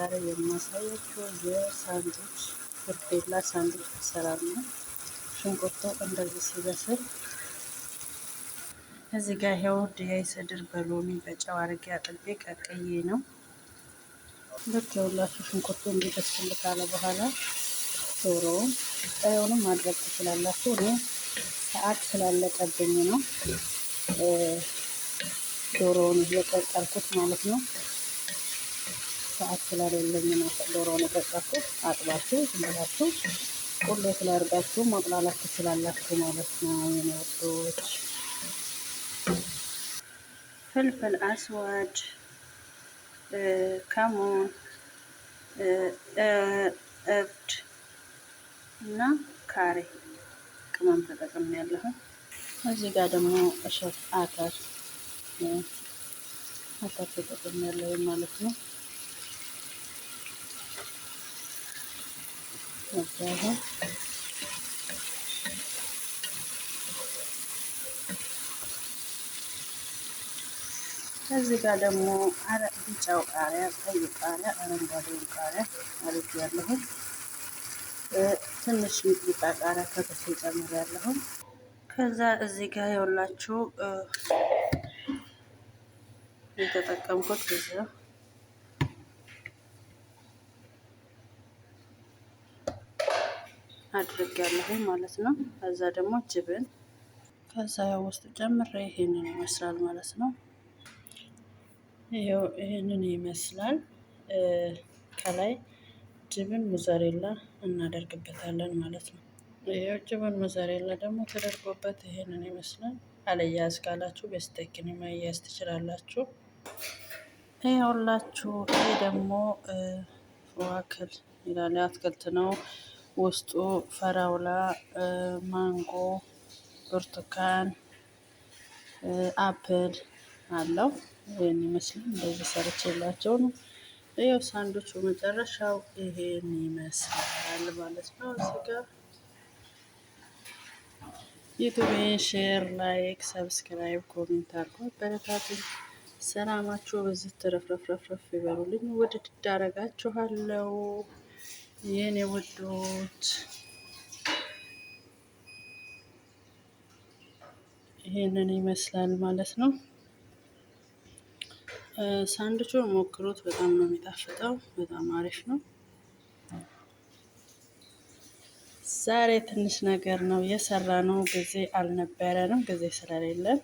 ዛሬ የማሳያችሁ የሳንዱች ፍርፌላ ሳንዱች አሰራር ነው። ሽንኩርቱ እንደዚህ ሲበስል እዚህ ጋር ይኸው دياي صدر በሎሚ በጨው አድርጌ አጥቤ ቀቅዬ ነው። ልክ የሁላችሁ ሽንኩርቱ እንዲበስል ካለ በኋላ ዶሮውን ጥሬውንም ማድረግ ትችላላችሁ። እኔ ሰዓት ስላለቀብኝ ነው ዶሮውን እየቀቀልኩት ማለት ነው። ሰዓት ስለሌለኝ ነው ዶሮውን የቀቀልኩት። አጥባችሁ ዝም ብላችሁ ቁሌት ላይ አድርጋችሁ ማቁላላት ትችላላችሁ ማለት ነው የኔ ውዶች። فلفل أسود፣ ከሙን፣ እርድ እና ካሬ ቅመም ተጠቅሜያለሁ። እዚህ ጋር ደግሞ እሸት አተር አተር ተጠቅሜያለሁ ማለት ነው። እዚህ ጋር ደግሞ ቢጫው ቃሪያ፣ ቀዩ ቃሪያ፣ አረንጓዴውን ቃሪያ አድርጌያለሁ። ትንሽ ሚጥሚጣ ቃሪያ ከትፌ ጨምሬያለሁ። ከዛ እዚህ ጋር የውላችሁ የተጠቀምኩት እዚያ አድርጌያለሁ ማለት ነው። ከዛ ደግሞ جبن ከዛ ውስጥ ጨምሬ ይሄንን ይመስላል ማለት ነው። ይሄው ይሄንን ይመስላል። ከላይ جبن ሞዛሬላ እናደርግበታለን ማለት ነው። ይሄው جبن ሞዛሬላ ደግሞ ተደርጎበት ይሄንን ይመስላል። አለያዝ ካላችሁ በስቴኪኒ ማያያዝ ትችላላችሁ። ይኸውላችሁ ይሄ ደግሞ فواكه ይላል፣ አትክልት ነው። ውስጡ فراولة፣ ማንጎ፣ ብርቱካን፣ apple አለው። ይህን ይመስላል። እንደዚህ ሰርቼላቸው ነው። ይኸው ሳንዱቹ መጨረሻው ይሄን ይመስላል ማለት ነው። እዚህ ጋር ዩቱቤን share፣ like፣ subscribe፣ comment አድርጎ አበረታቱኝ። ሰላማችሁ በዚህ ትረፍረፍረፍረፍ ይበሉልኝ። ውድድ አደርጋችኋለሁ የኔ ውዶች። ይሄንን ይመስላል ማለት ነው። ሳንዱቹን ሞክሩት። በጣም ነው የሚጣፍጠው። በጣም አሪፍ ነው። ዛሬ ትንሽ ነገር ነው የሰራነው። ጊዜ አልነበረንም፣ ጊዜ ስለሌለን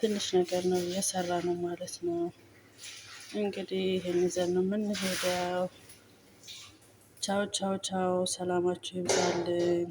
ትንሽ ነገር ነው የሰራነው ማለት ነው። እንግዲህ ይህን ይዘን ነው የምንሄደው። ቻው ቻው ቻው። ሰላማችሁ ይብዛልኝ።